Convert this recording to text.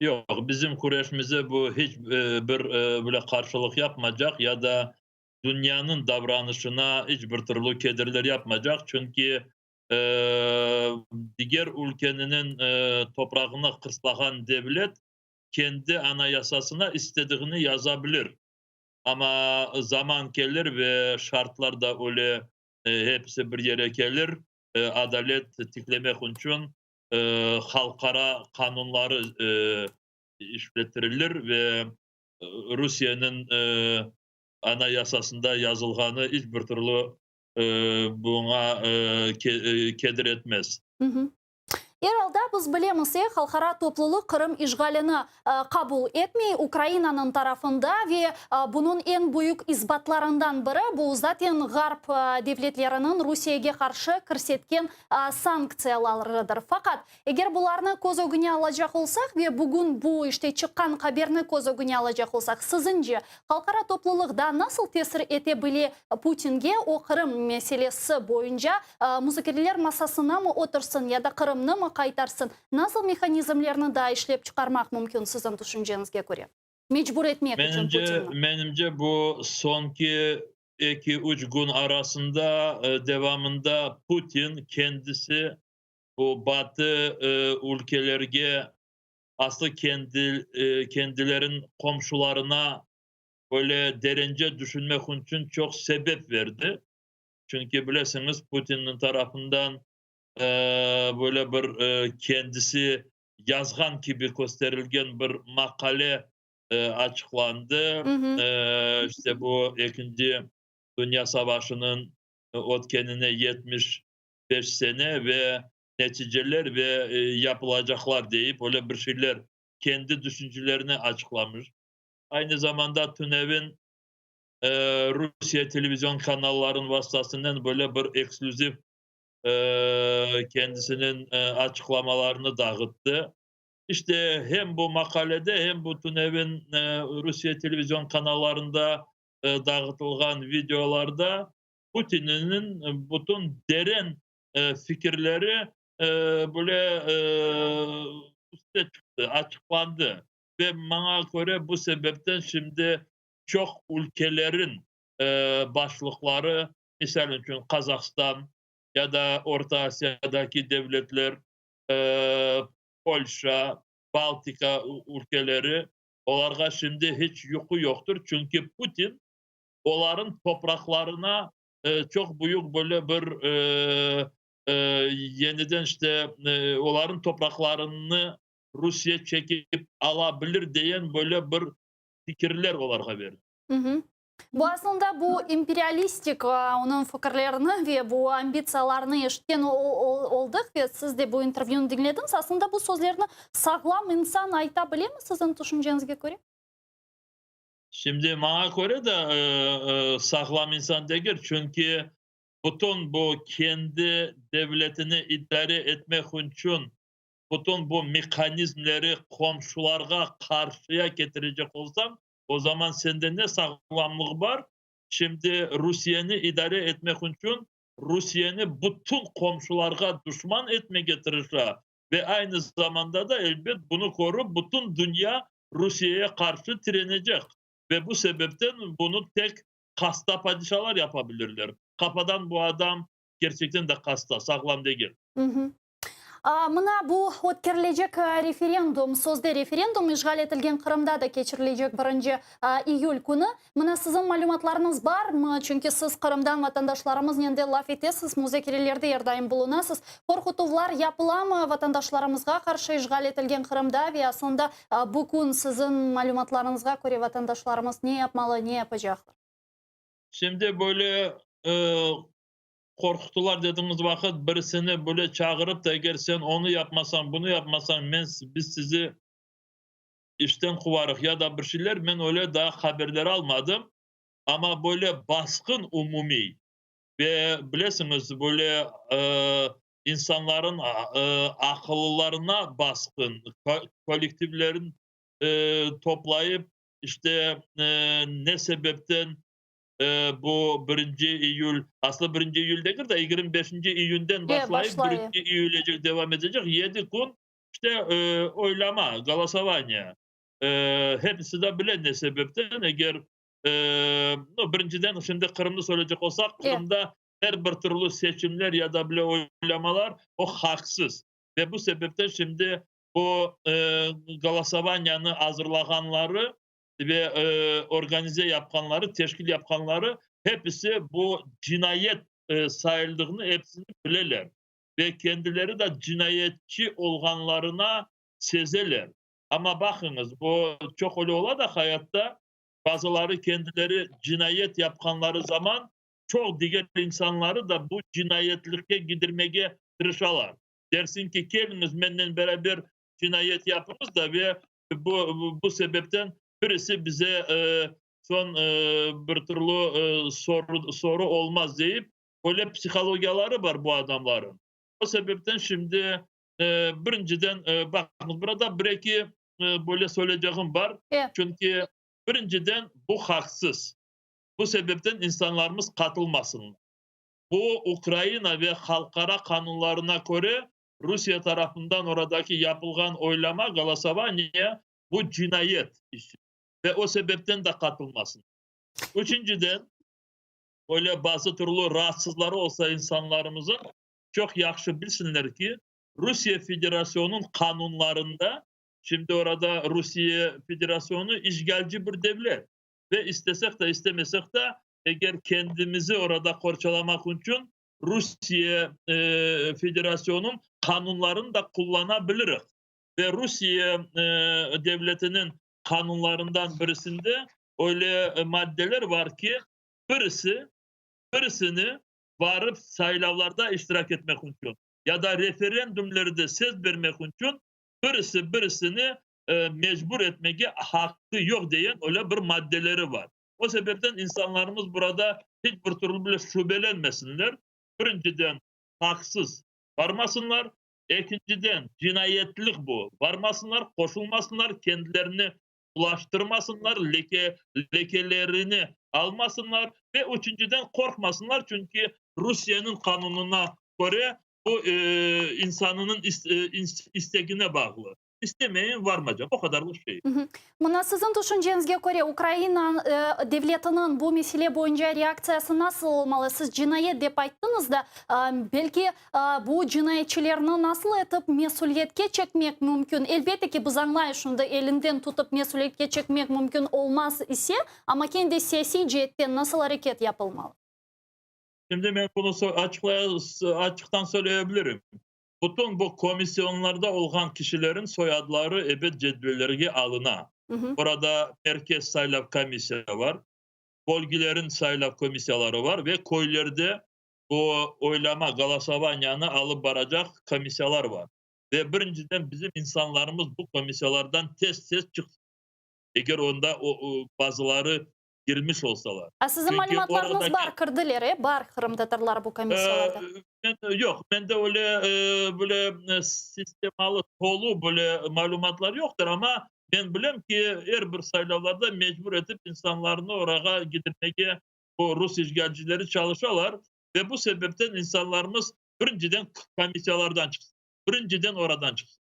Yoq, bizim küreşimize bu hiç bir böyle qarşılıq yapmaycaq ya da dünyanıñ davranışına hiç bir türlü kederler yapmaycaq, çünki diger ülkeniniñ toprağını qırslağan devlet kendi anayasasına istediğini yaza bilir. Amma zaman kelir ve şartlar da öyle hepsi bir yere kelir, adalet tiklemek içün halqara qanunları işletilir ve Rusiyeniñ Anayasasında yazılğanı iç bir türlü buña keder etmez. Er alda biz bilemiz, halqara toplulıq Qırım işğalini qabul etmey, Ukrainanıñ tarafında ve bunıñ eñ büyük isbatlarından biri, bu zaten Ğarp devletleriniñ Rusiyege qarşı kirsetken sanktsiyalarıdır. Faqat, eger bularnı köz ögüne alacaq olsaq ve bugün bu işte çıqqan haberni köz ögüne alacaq olsaq, siziñce, halqara toplulıq daa nasıl tesir ete bile Putinge, o Qırım meselesi boyunca muzakereler masasına mı otursın ya da Qırımnı mı qaytarsın, nasıl mehanizmlerni daa işlep çıqarmaq mümkün siziñ tüşünceñizge köre, mecbur etmek içün Putinni? Menimce, bu soñki eki-üç kün arasında devamında Putin kendisi bu Batı ülkelerge, aslı kendi kendilerin qomşularına böyle derence düşünmek içün çoq sebep berdi. Çünki bilesiñiz, Putinniñ tarafından böyle bir kendisi yazğan kibi kösterilgen bir maqale açıqlandı. İşte bu Ekinci Dünya Savaşınıñ ötkenine 75 sene ve neticeler ve yapılacaqlar deyip, öyle bir şeyler kendi düşüncelerini açıqlamış. Aynı zamanda tünevin Rusiye televizion kanallarınıñ vastasınen böyle bir eksklüziv kendisiniñ açıqlamalarını dağıttı. İşte, hem bu maqalede, hem bu tünevin Rusiye televizion kanallarında dağıtılğan videolarda Putinniñ bütün deren fikirleri böyle üste çıqtı, açıqlandı. Ve maña köre, bu sebepten şimdi çoq ülkelerin başlıqları, misal içün, Qazahstan ya da Orta Asiyadaki devletler, Polşa, Baltika ülkeleri, olarğa şimdi hiç yuqu yoqtır, çünki Putin olarıñ topraqlarına çoq büyük böyle bir yeniden işte olarıñ topraqlarını Rusiye çekip ala bilir deyen böyle bir fikirler olarğa berdi. Bu aslında bu imperialistik onıñ fikirlerini ve bu ambitsiyalarını eşitken oldıq ve siz de bu intervyunı diñlediñiz. Aslında bu sözlerni sağlam insan ayta bilemi siziñ tüşünceñizge köre? Şimdi maña köre de sağlam insan degil, çünki bütün bu kendi devletini idare etmek içün bütün bu mehanizmleri qomşularğa qarşıya ketirecek olsañ, o zaman sende ne sağlamlıq bar? Şimdi Rusiyeni idare etmek içün Rusiyeni bütün qomşularğa duşman etmege tırışa ve aynı zamanda da, elbet, bunı körip, bütün dünya Rusiyeye qarşı tirenecek ve bu sebepten bunı tek hasta padişalar yapa bilirler. Qafadan bu adam kerçekten de hasta, sağlam degil. Mına bu ötkerilecek referendum, sözde referendum işğal etilgen Qırımda da keçirilecek birinci iyül künü. Mına siziñ malümatlarıñız barmı? Çünki siz Qırımdan vatandaşlarımıznen de laf etesiz, muzakerelerde er daim bulunasız. Qorqutuvlar yapılamı vatandaşlarımızğa qarşı işğal etilgen Qırımda ve aslında bu kün siziñ malümatlarıñızğa köre vatandaşlarımız ne yapmalı, ne yapacaqlar? Şimdi böyle Qorqutılar dediñiz vaqıt, birisini böyle çağırıp da, eger sen onı yapmasañ, bunı yapmasañ, men, biz sizi işten quvarıq ya da bir şeyler, men öyle daa haberler almadım. Amma böyle basqın umumiy ve bilesiñiz, böyle insanların aqıllılarına basqın, kollektivlerin toplayıp, işte, ne sebepten bu birinci iyül, aslı birinci iyül degil de, 25 iyünden başlayıp birinci iyülecek devam etecek yedi kün. İşte oylama, golosovaniye, hepisi de bile ne sebepten, eger, no, birinciden, şimdi Qırımnı söyleycek olsaq, Qırımda er bir türlü seçimler ya da bile oylamalar, o haqsız. Ve bu sebepten şimdi bu golosovaniyanı azırlağanları ve organize yapqanları, teşkil yapqanları hepisi bu cinayet sayıldığını hepsini bileler. Ve kendileri de cinayetçi olğanlarına sezeler. Amma baqıñız, bu çoq öyle ola da hayatta, bazıları kendileri cinayet yapqanları zaman çoq diger insanları da bu cinayetlikke gidirmege tırışalar. Dersiñ ki, keliñiz mennen beraber cinayet yapıñız da ve bu sebepten birisi bize soñ bir türlü soru olmaz deyip, öyle psihologiyaları bar bu adamların. O sebepten şimdi birinciden baqıñız, burada bir-eki böyle söyleycegim bar. Çünki birinciden bu haqsız. Bu sebepten insanlarımız qatılmasınlar. Bu Ukraina ve halqara qanunlarına köre Rusiye tarafından oradaki yapılğan oylama, golosovaniye, bu cinayet işi ve o sebepten de qatılmasın. Üçünciden, öyle bazı türlü raatsızları olsa insanlarımızın, çoq yahşı bilsinler ki, Rusiye Federasyonunıñ qanunlarında, şimdi orada Rusiye Federasyonu işğalci bir devlet ve istesek de istemesek de, eger kendimizi orada qorçalamaq içün Rusiye Federasyonunıñ qanunlarını da qullana bilirik. Ve Rusiye devletiniñ qanunlarından birisinde öyle maddeler bar ki, birisi birisini barıp saylavlarda iştirak etmek içün ya da referendumlerde ses bermek içün birisi birisini mecbur etmege haqqı yoq degen öyle bir maddeleri bar. O sebepten insanlarımız burada hiç bir türlü bile şübelenmesinler. Birinciden, haqsız barmasınlar. Ekinciden, cinayetlik bu. Barmasınlar, qoşulmasınlar, kendilerini bulaştırmasınlar, leke, lekelerini almasınlar ve üçünciden, qorqmasınlar, çünki Rusiyeniñ qanunına köre bu insanınıñ istegine bağlı. İstemeyim, varmaycam. O qadarlıq şey. Mına siziñ tüşünceñizge köre, Ukraina devletiniñ bu mesele boyunca reaktsiyası nasıl olmalı? Siz cinayet dep ayttıñız da, belki bu cinayetçilerni nasıl etip mesüliyetke çekmek mümkün? Elbette ki, biz añlayız şimdi, elinden tutıp mesüliyetke çekmek mümkün olmaz ise, amma kene de siyasiy ceetten nasıl areket yapılmalı? Şimdi men bunı açıqtan söyleyebilirim. Bütün bu komisyonlarda olğan kişilerin soyadları ebet cedvellerge alına. Burada Merkez saylav komissiya var, bölgelerin saylav komissiyaları var ve köylerde bu oylama, golosovaniyanı alıp baracaq komissiyalar var. Ve birinciden bizim insanlarımız bu komissiyalardan tez-tez çıqsın, eger onda bazıları girmiş olsalar. A siziñ malümatlarıñız bar, kirdiler, e, bar qırımtatarlar bu komissiyalarda? Yoq, mende öyle böyle sistemalı, tolu böyle malümatlar yoqtır, amma men bilem ki, er bir saylavlarda mecbur etip insanlarnı orağa gidirmege bu rus işğalcileri çalışalar ve bu sebepten insanlarımız birinciden komissiyalardan çıqsın, birinciden oradan çıqsın.